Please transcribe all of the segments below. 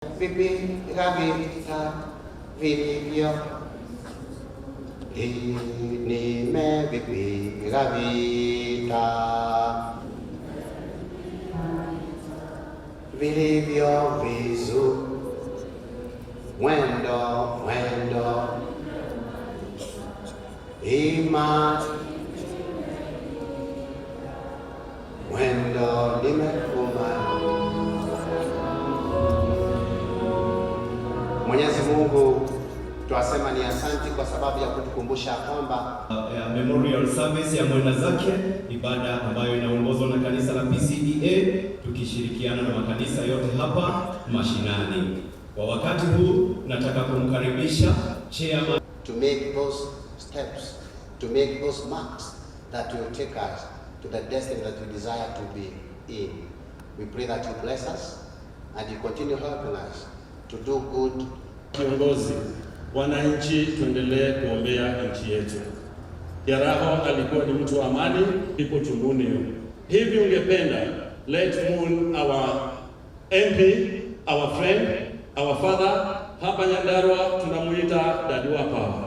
Vipiga vita vilivyo, nimevipiga vita vilivyo vizuri, mwendo mwendo ima mwendo nimekuma. Mwenyezi Mungu twasema ni asanti kwa sababu ya kutukumbusha kwamba ya memorial service ya mwendazake, ibada ambayo inaongozwa na kanisa la PCEA tukishirikiana na makanisa yote hapa mashinani. Kwa wakati huu nataka kumkaribisha chairman to make those steps, to make those marks that will take us to the destiny that we desire to be in. We pray that you bless us and you continue helping us to do good. Kiongozi, wananchi, tuendelee kuombea nchi yetu. Kiaraho alikuwa ni mtu wa amani, people to mourn you. Hivi ungependa let mourn our MP, our friend, our father. Hapa Nyandarua tunamuita Daddy wa Power.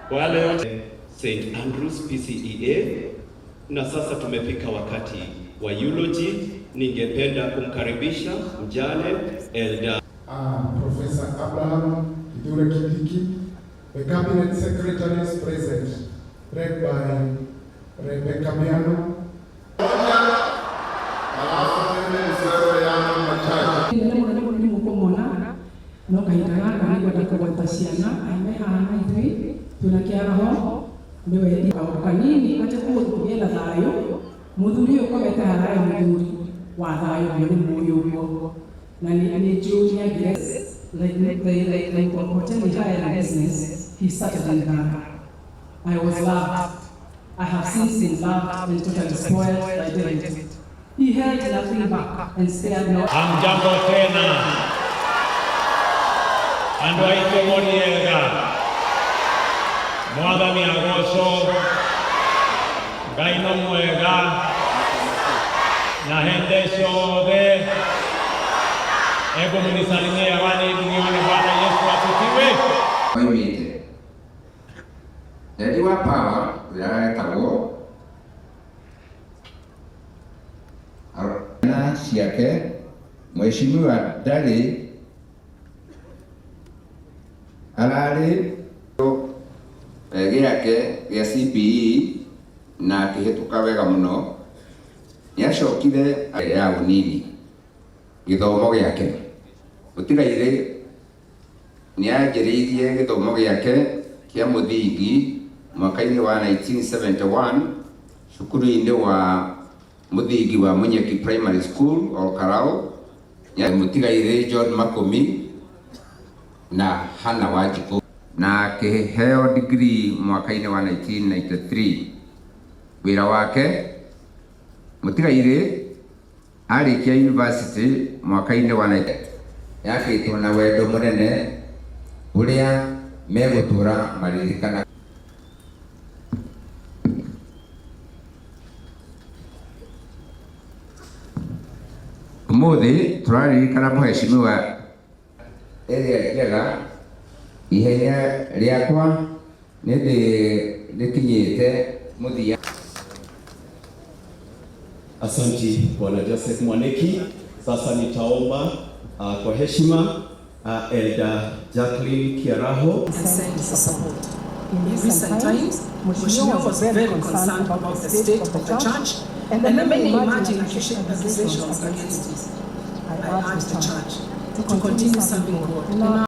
Kwa wale yote St Andrews PCEA, na sasa tumefika wakati wa eulogy. Ningependa kumkaribisha mjane Elder Professor Abraham Kithure Kindiki, the cabinet secretaries present, led by Rebecca Miano. Alafu mimi niseme yangu machache. Nene mũno nĩ mũkũmona no kahinda gaka nĩ ngwenda kũgweta ciana aya me haha na ithuĩ twĩna kĩaraho nĩwe kaũndũ kanini atĩ ũmũthĩ kũgĩe na thayũ. Mũthuri ũyũ ũkomete haraya, mũthuri wa thayũ ũguo nĩ mũĩ ũguo na nĩ njũĩ nĩ angire like hoteli haya na business he started in Ghana. I was loved. I have since been loved and totally spoiled by David. He held nothing back and spared no Hamjambo tena, andu aitũ, mũriega, Mwathani agocwo. Ngai no mwega na hĩndĩ ciothe. Hebu mnisalimie hewani hivi nione. Bwana Yesu asifiwe. Oimĩte Daddy wa Power ũrĩa aretagwo na ciake mheshimiwa ndarĩ ararĩ gĩake gĩa CPE na akĩhĩtũka wega mũno. Nĩacokire ya ũnini gĩthomo gĩake. Mũtigairĩ nĩanjĩrĩirie gĩthomo gĩake kĩa mũthingi mwaka-inĩ wa 1971 cukuru-inĩ wa mũthingi wa Munyeki Primary School, Olkalou. Mũtigairĩ John Makũmi na Hannah Wanjikũ na akĩheo degree mwaka-inĩ wa 1993. Wĩra wake, mũtigairĩ arĩkia university mwaka-inĩ wa yakĩtwo na wendo mũnene ũrĩa megũtũra maririkana. Ũmũthĩ tũraririkana mũheshimiwa ĩrĩa njega. Ihenya rĩakwa nĩ rĩkinyĩte mũthia. Asanti, Bwana Joseph Mwaneki. Sasa nitaomba kwa heshima Elder Jacqueline Kiaraho and send support. In recent times, Mheshimiwa was very concerned about the state of the church and the many emerging accusations against it. I urge the church to continue serving God.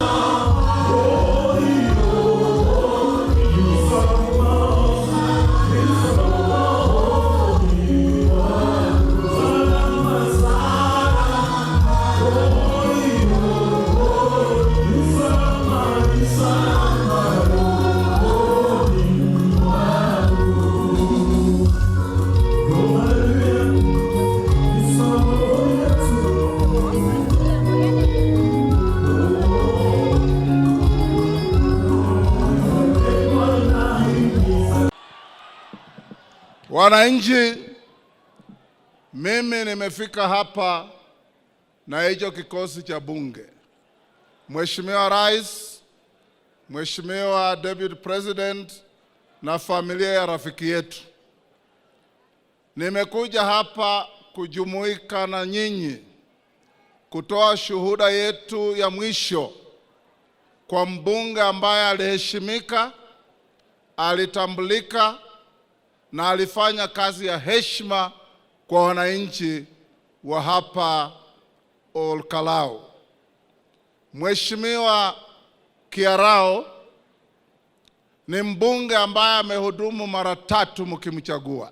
Wananchi, mimi nimefika hapa na hicho kikosi cha bunge. Mheshimiwa Rais, Mheshimiwa Deputy President na familia ya rafiki yetu, nimekuja hapa kujumuika na nyinyi kutoa shuhuda yetu ya mwisho kwa mbunge ambaye aliheshimika, alitambulika na alifanya kazi ya heshima kwa wananchi wa hapa Olkalou. Mheshimiwa Kiaraho ni mbunge ambaye amehudumu mara tatu mkimchagua.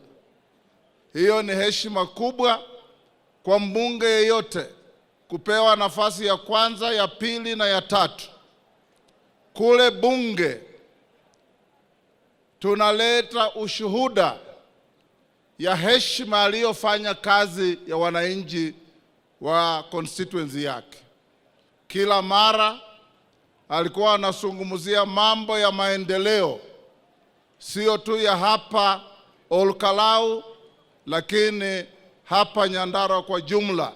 Hiyo ni heshima kubwa kwa mbunge yeyote kupewa nafasi ya kwanza, ya pili na ya tatu. Kule bunge tunaleta ushuhuda ya heshima aliyofanya kazi ya wananchi wa constituency yake. Kila mara alikuwa anazungumzia mambo ya maendeleo, sio tu ya hapa Olkalou, lakini hapa Nyandarua kwa jumla.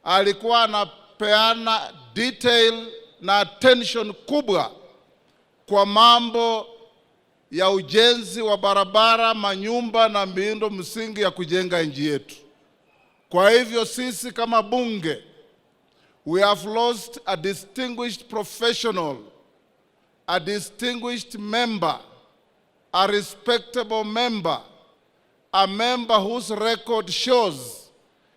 Alikuwa anapeana detail na attention kubwa kwa mambo ya ujenzi wa barabara, manyumba na miundo msingi ya kujenga nchi yetu. Kwa hivyo sisi kama bunge, we have lost a distinguished professional, a distinguished member, a respectable member, a member whose record shows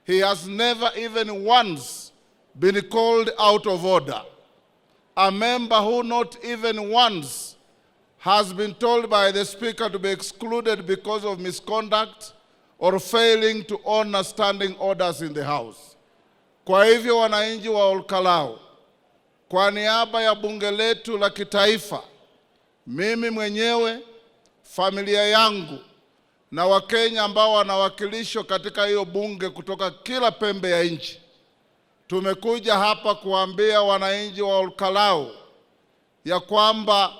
he has never even once been called out of order, a member who not even once has been told by the Speaker to be excluded because of misconduct or failing to honor standing orders in the House. Kwa hivyo, wananchi wa Olkalou, kwa niaba ya bunge letu la kitaifa, mimi mwenyewe, familia yangu na Wakenya ambao wanawakilishwa katika hiyo bunge kutoka kila pembe ya nchi, tumekuja hapa kuambia wananchi wa Olkalou ya kwamba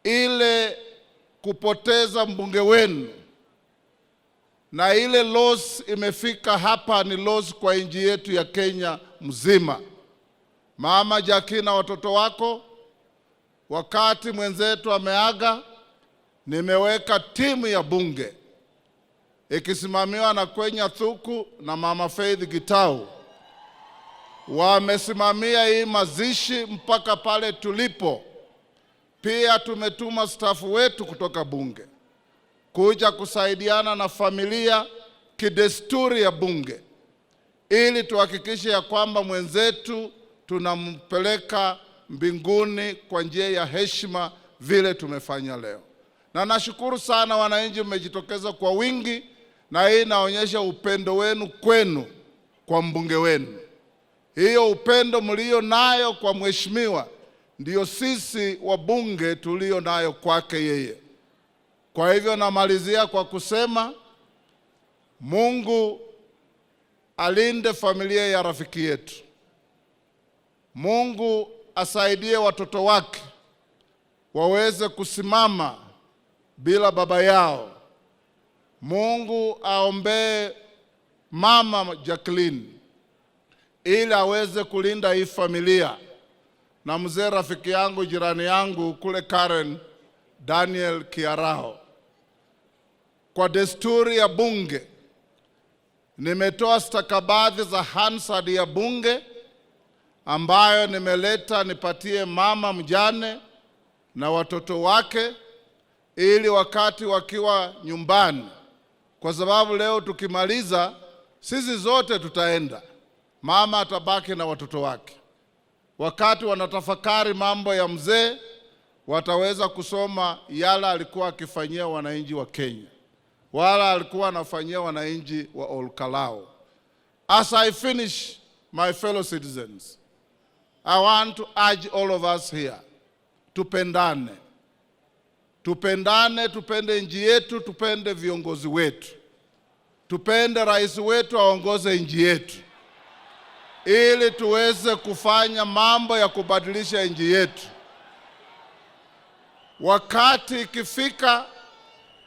ile kupoteza mbunge wenu na ile loss imefika hapa ni loss kwa nchi yetu ya Kenya mzima. Mama Jackie na watoto wako, wakati mwenzetu ameaga, nimeweka timu ya bunge ikisimamiwa na Kwenya Thuku na Mama Faith Gitau, wamesimamia hii mazishi mpaka pale tulipo. Pia tumetuma staff wetu kutoka bunge kuja kusaidiana na familia kidesturi ya bunge, ili tuhakikishe ya kwamba mwenzetu tunampeleka mbinguni kwa njia ya heshima vile tumefanya leo. Na nashukuru sana wananchi, mmejitokeza kwa wingi, na hii inaonyesha upendo wenu kwenu kwa mbunge wenu. Hiyo upendo mlio nayo kwa mheshimiwa ndiyo sisi wabunge tulio nayo kwake yeye. Kwa hivyo namalizia kwa kusema Mungu alinde familia ya rafiki yetu. Mungu asaidie watoto wake waweze kusimama bila baba yao. Mungu aombee mama Jacqueline ili aweze kulinda hii familia, na mzee rafiki yangu, jirani yangu kule Karen, Daniel Kiaraho. Kwa desturi ya bunge, nimetoa stakabadhi za Hansard ya bunge ambayo nimeleta nipatie mama mjane na watoto wake, ili wakati wakiwa nyumbani, kwa sababu leo tukimaliza sisi zote tutaenda, mama atabaki na watoto wake. Wakati wanatafakari mambo ya mzee, wataweza kusoma yale alikuwa akifanyia wananchi wa Kenya, wala alikuwa anafanyia wananchi wa Olkalou. As I finish, my fellow citizens, I want to urge all of us here, tupendane, tupendane, tupende nchi yetu, tupende viongozi wetu, tupende rais wetu aongoze nchi yetu, ili tuweze kufanya mambo ya kubadilisha nchi yetu. Wakati ikifika,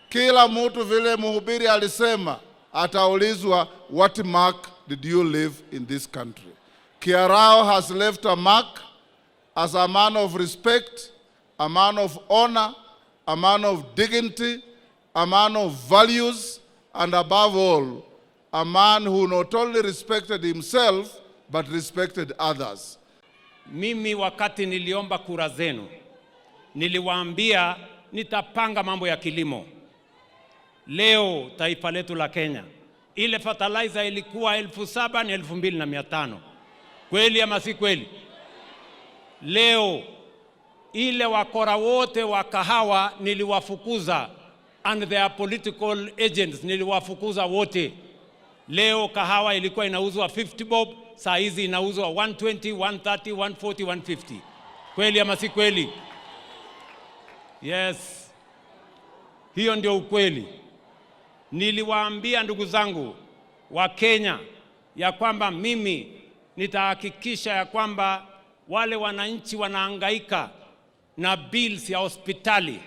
kila mtu, vile mhubiri alisema, ataulizwa, "What mark did you leave in this country?" Kiaraho has left a mark. as a man of respect, a man of honor, a man of dignity, a man of values, and above all, a man who not only respected himself, but respected others. Mimi wakati niliomba kura zenu, niliwaambia nitapanga mambo ya kilimo. Leo taifa letu la Kenya, ile fertilizer ilikuwa 7,000 ni 2,500. Kweli ama si kweli? Leo ile wakora wote wa kahawa niliwafukuza, and their political agents niliwafukuza wote. Leo kahawa ilikuwa inauzwa 50 bob, saa hizi inauzwa 120, 130, 140, 150. Kweli ama si kweli? Yes, hiyo ndio ukweli. Niliwaambia ndugu zangu wa Kenya ya kwamba mimi nitahakikisha ya kwamba wale wananchi wanahangaika na bills ya hospitali,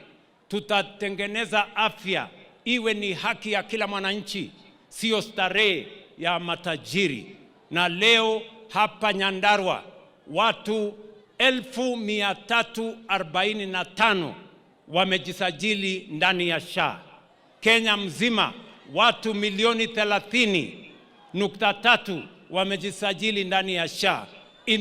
tutatengeneza afya iwe ni haki ya kila mwananchi, sio starehe ya matajiri. Na leo hapa Nyandarua watu 345,000 wamejisajili ndani ya SHA. Kenya mzima watu milioni 30.3 wamejisajili ndani ya SHA. In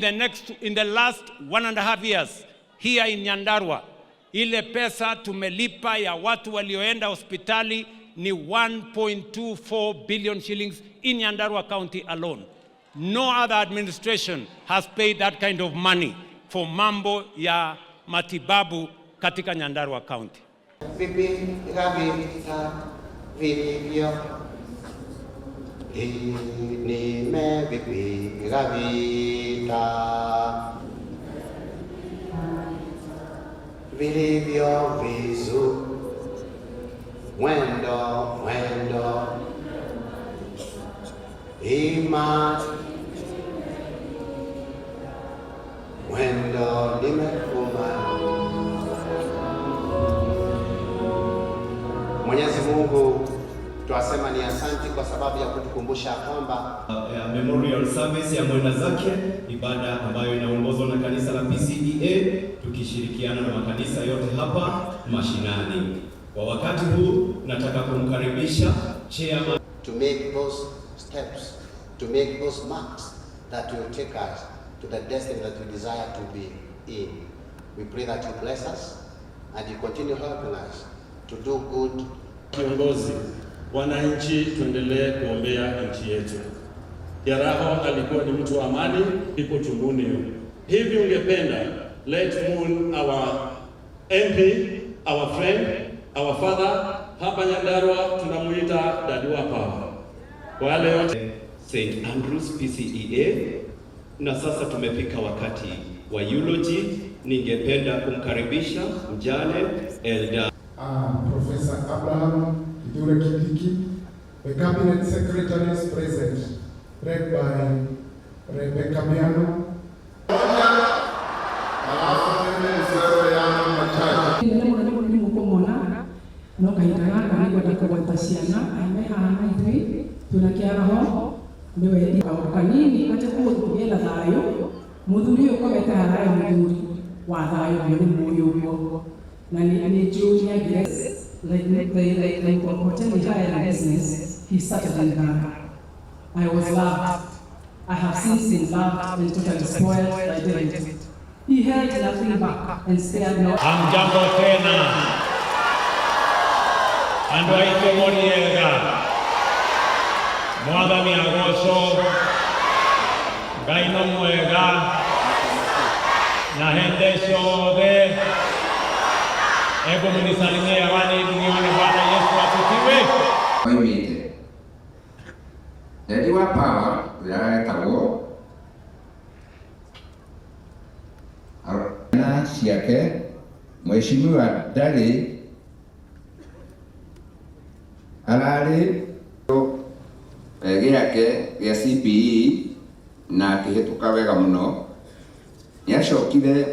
the last 1.5 years here in Nyandarua, ile pesa tumelipa ya watu walioenda hospitali ni 1.24 billion shillings in Nyandarua County alone. No other administration has paid that kind of money for mambo ya matibabu katika Nyandarua County. Vipiga vita vilivyo, nimevipiga vita vilivyo vizuri, mwendo mwendo ima mwendo nimekuma. Mwenyezi Mungu twasema ni asanti kwa sababu ya kutukumbusha kwamba ya memorial service ya mwenda zake, ibada ambayo inaongozwa na kanisa la PCEA tukishirikiana na makanisa yote hapa mashinani. Kwa wakati huu nataka kumkaribisha chairman to make those steps, to make those marks that will take us to the destiny that we desire to be in. We pray that you bless us and you continue helping us to do good. Kiongozi, wananchi tuendelee kuombea nchi yetu. Kiaraho alikuwa ni mtu wa amani, people to mourn you. Hivi ungependa let mourn our MP, our friend, our father. Hapa Nyandarua tunamuita Daddy wa Power. Kwa wale yote St. Andrews PCEA, na sasa tumefika wakati wa eulogy. Ningependa kumkaribisha mjane Elder Professor Abraham Kithure Kindiki, the Cabinet Secretaries present, led by Rebecca Miano. Alafu mimi niseme yangu machache. Nene mũno nĩ mũkũmona no kahinda gaka nĩ ngwenda kũgweta ciana aya me haha na ithuĩ twĩna kĩaraho nĩwe kaũndũ kanini atĩ kũgĩe na thayũ. Mũthuri ũyũ ũkomete haha arĩ mũthuri wa thayũ ũguo nĩ mũĩ ũguo na nĩ njũĩ nĩ angĩre like hoteli hire and business he started in Ghana. I was loved. I have since been loved and totally spoiled by David. He held nothing back and spared no Hamjambo tena andu aitũ mũriega, Mwathani agocwo. Ngai no mwega na hĩndĩ ciothe. Hebu mnisalimie hewani nione. Bwana Yesu asifiwe. Oimĩte Daddy wa Power ũrĩa aretagwo na ciake mheshimiwa ndarĩ ararĩ gĩake gĩa CPE na akĩhĩtũka wega mũno. Nĩ acokire.